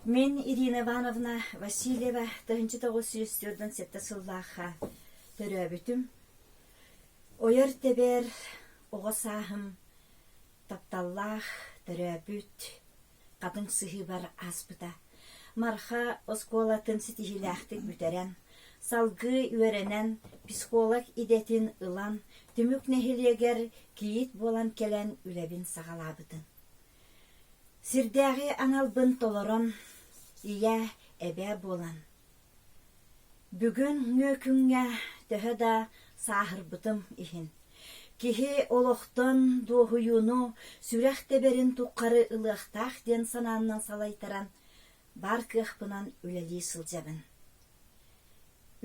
Мин Ирина Ивановна Васильева 1947 сыллаахха төрөөбүтүм. Ойор-тэбэр оҕо сааһым тапталлаах төрөөбүт хатыҥ сыһыыбар ааспыта. Марха оскуолатын ситиһиилээхтик бүтэрэн, салгыы үөрэнэн, психолог идэтин ылан, Түмүк нэһилиэгэр кийиит буолан кэлэн үлэбин саҕалаабытым. Сирдээҕи аналбын толорон, ийэ, эбээ буолан, Бүгүн күҥҥэ төһө да сааһырбытым иһин, киһи олохтон дуоһуйууну сүрэх тэбэрин туххары ылыахтаах диэн санааннан салайтаран, баар кыахпынан үлэлии сылдьабын.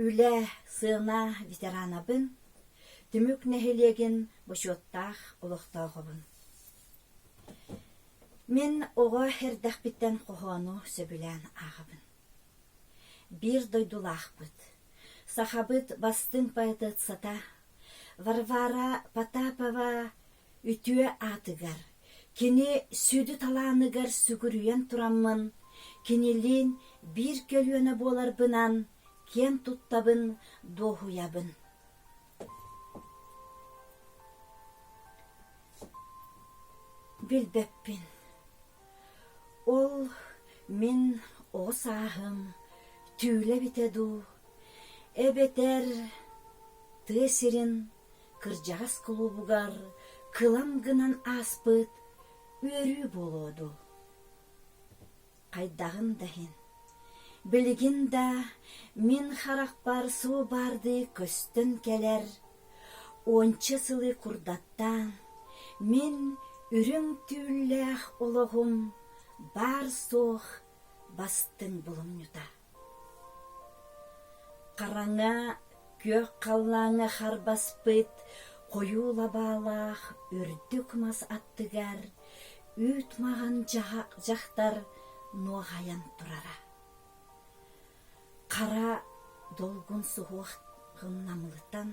Үлэ, сыана ветеранабын, Түмүк нэһилиэгин бочуоттаах олохтооҕобун. Мин оҕо эрдэхпиттэн хоһоону сөбүлээн ааҕабын. Биир дойдулаахпыт, сахабыт бастыҥ поэтессата Варвара Потапова үтүө аатыгар, кини сүдү талааныгар сүгүрүйэн тураммын, кинилиин биир көлүөнэ буоларбынан киэн туттабын, дуоһуйабын. Билбэппин Ол мин оҕо сааһым түүлэ эбитэ дуу, эбэтэр тыа сирин кырдьаҕас кулуубугар кылам гынан ааспыт үөрүү буолуо дуу? Хайдаҕын да иһин, билигин да мин харахпар суу баардыы көстөн кэлэр уонча сылы курдаттаан, мин үрүҥ түүллээх олоҕум баар-суох бастыҥ булумньута. Хараҥа күөх халлааҥҥа харбаспыт хойуу лабаалаах үрдүк мас аттыгар үүт маҕан дьахтар нуоҕайан турара. Хара долгун суһуоххун намылытан,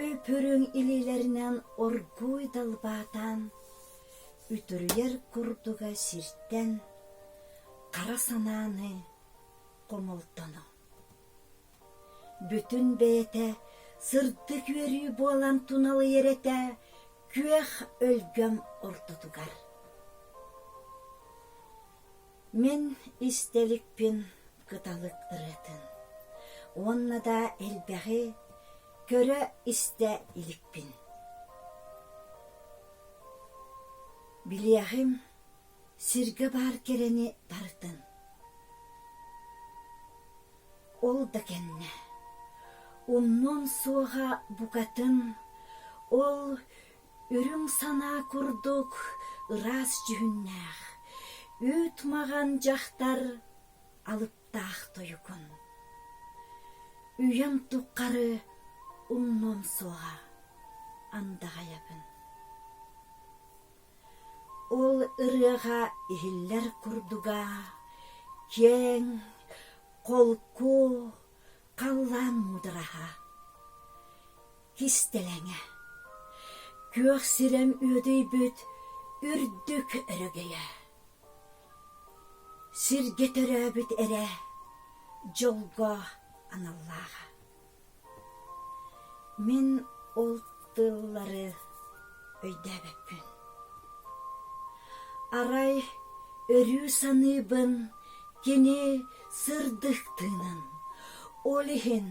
үп-үрүҥ илиилэринэн оргууй далбаатаан, үтүрүйэр курдуга сиртэн хара санааны хомолтону. Бүтүн бэйэтэ сырдык үөрүү буолан туналыйар этэ күөх өлгөм ортотугар. Мин истэликпин кыталык ырыатын уонна да элбэҕи көрө-истэ иликпин. Билиэҕим сиргэ баар кэрэни барытын. Ол да кэннэ умнуом суоҕа букатын ол үрүҥ санаа курдук ыраас дьүһүннээх, үүт маҕан дьахтар алыптаах тойугун. Үйэм туххары умнуом суоҕа андаҕайабын. Ол ырыаҕа иһиллэр курдуга киэҥ, холку, халлаан муудараһа, кистэлэҥэ, күөх сирэм үөдүйбүт үрдүк өрөгөйө. Сиргэ төрөөбүт эрэ дьолго аналлааҕа. Мин ол тыллары өйдөөбөппүн. Арай өрүү саныыбын кини сырдык тыынын, ол иһин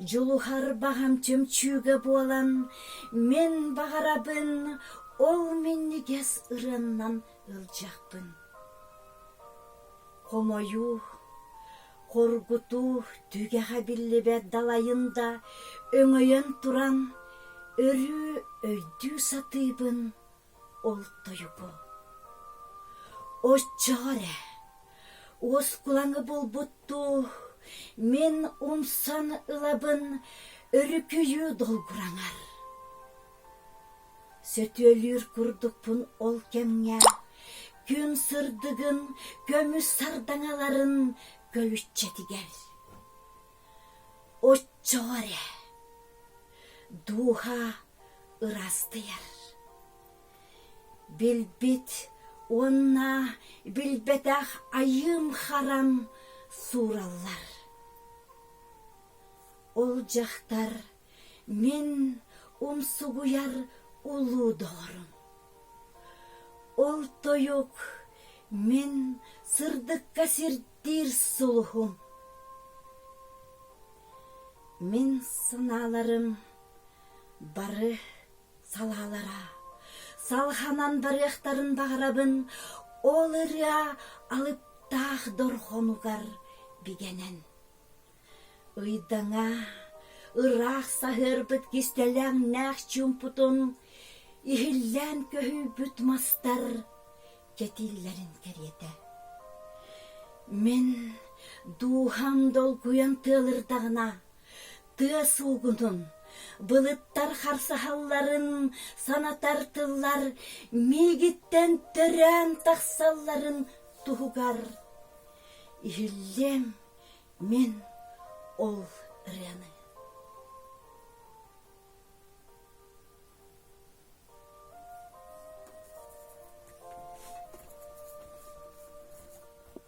дьулуһар баҕам чөмчүүгэ буолан, мин баҕарабын ол минньигэс ырыаннан ыалдьыахпын. Хомойуу, хоргутуу түгэҕэ биллибэт далайын да өҥөйөн туран өрүү өйдүү сатыыбын ол тойугу. Оччоҕо эрэ уоскулаҥы булбуттуу мин умсан ылабын өрүкүйүү долгураҥар. Сөтүөлүүр курдукпун ол кэмҥэ күн сырдыгын көмүс сардаҥаларын көлүччэтигэр. Оччоҕо эрэ дууһа ыраастыйар. Билбит. Уонна билбэтэх айыым-харам суураллар. Ол дьахтар мин умсугуйар улуу доҕорум. Ол тойук мин сырдыкка сирдиир сулуһум. Мин санааларым бары салаалара салҕанан барыахтарын баҕарабын, ол ырыа алыптаах дорҕонугар бигэнэн. Ыйдаҥа ыраах саһыарбыт кистэлэҥнээх чуумпутун иһиллээн көһүйбүт мастар кэтииллэрин кэриэтэ. Мин дууһам долгуйан тыалырдаҕына, тыа суугунун, былыттар харсаһалларын санатар тыллар миигиттэн төрөөн тахсалларын туһугар иһиллиэм мин ол ырыаны.